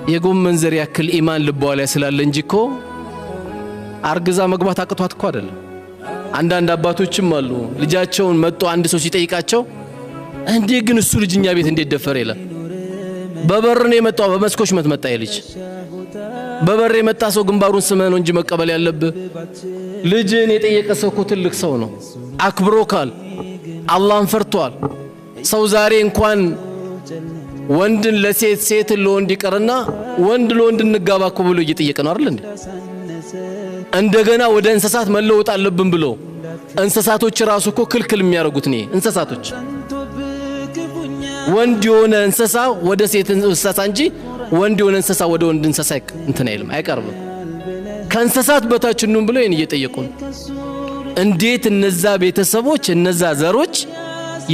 የጎመን ዘር ያክል ኢማን ልቧ ላይ ስላለ እንጂ እኮ አርግዛ መግባት አቅቷት እኮ አይደለም። አንዳንድ አባቶችም አሉ፣ ልጃቸውን መጥቶ አንድ ሰው ሲጠይቃቸው እንዴ ግን እሱ ልጅ እኛ ቤት እንዴት ደፈረ ይላል። በበር ነው የመጣው፣ በመስኮች መጣ ልጅ። በበር የመጣ ሰው ግንባሩን ስመህ ነው እንጂ መቀበል ያለብህ። ልጅን የጠየቀ ሰው እኮ ትልቅ ሰው ነው። አክብሮካል፣ አላህን ፈርቷል። ሰው ዛሬ እንኳን ወንድን ለሴት፣ ሴትን ለወንድ ይቀርና ወንድ ለወንድ እንጋባ እኮ ብሎ እየጠየቀ ነው አይደል እንዴ? እንደገና ወደ እንስሳት መለወጥ አለብን ብሎ እንስሳቶች ራሱ እኮ ክልክል የሚያደርጉት ነው። እንስሳቶች፣ ወንድ የሆነ እንስሳ ወደ ሴት እንስሳ እንጂ ወንድ የሆነ እንስሳ ወደ ወንድ እንስሳ እንትን አይልም፣ አይቀርብም። ከእንስሳት በታች እንሁን ብሎ ይሄን እየጠየቁ ነው። እንዴት እነዛ ቤተሰቦች፣ እነዛ ዘሮች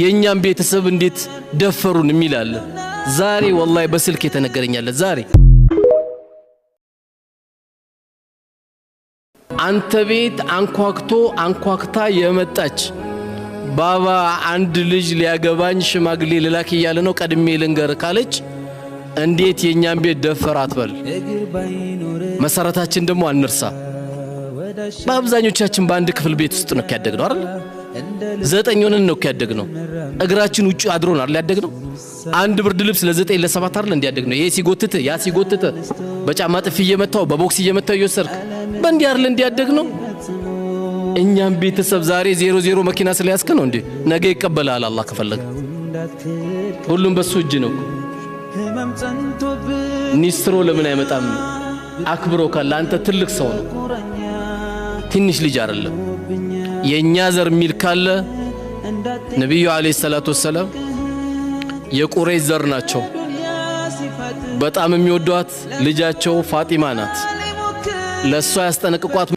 የእኛም ቤተሰብ እንዴት ደፈሩን የሚል አለ። ዛሬ ወላሂ በስልክ የተነገረኛለ። ዛሬ አንተ ቤት አንኳክቶ፣ አንኳክታ የመጣች፣ ባባ አንድ ልጅ ሊያገባኝ ሽማግሌ ልላክ እያለ ነው፣ ቀድሜ ልንገር ካለች እንዴት የእኛን ቤት ደፈር አትበል። መሰረታችን ደግሞ አንርሳ። በአብዛኞቻችን በአንድ ክፍል ቤት ውስጥ ነው ያደግነው አይደል? 9 ሆነን ነው ያደግነው። እግራችን ውጭ አድሮ ነው አይደል ያደግነው? አንድ ብርድ ልብስ ለ9 ለ7 አይደል እንዲያደግነው? ይሄ ሲጎትት፣ ያ ሲጎትት፣ በጫማ ጥፊ እየመታው፣ በቦክስ እየመታው እየወሰድክ በእንዲህ አይደል እንዲያደግነው? እኛም ቤተሰብ ዛሬ 00 መኪና ስለያዝክ ነው እንዴ? ነገ ይቀበላል አላህ ከፈለገ። ሁሉም በሱ እጅ ነው። ኒስትሮ ለምን አይመጣም? አክብሮ ካለ አንተ ትልቅ ሰው ነው፣ ትንሽ ልጅ አይደለም። የኛ ዘር የሚል ካለ ነቢዩ አለይሂ ሰላቱ ወሰላም የቁረይሽ ዘር ናቸው። በጣም የሚወዷት ልጃቸው ፋጢማ ናት። ለሷ ያስጠነቅቋት።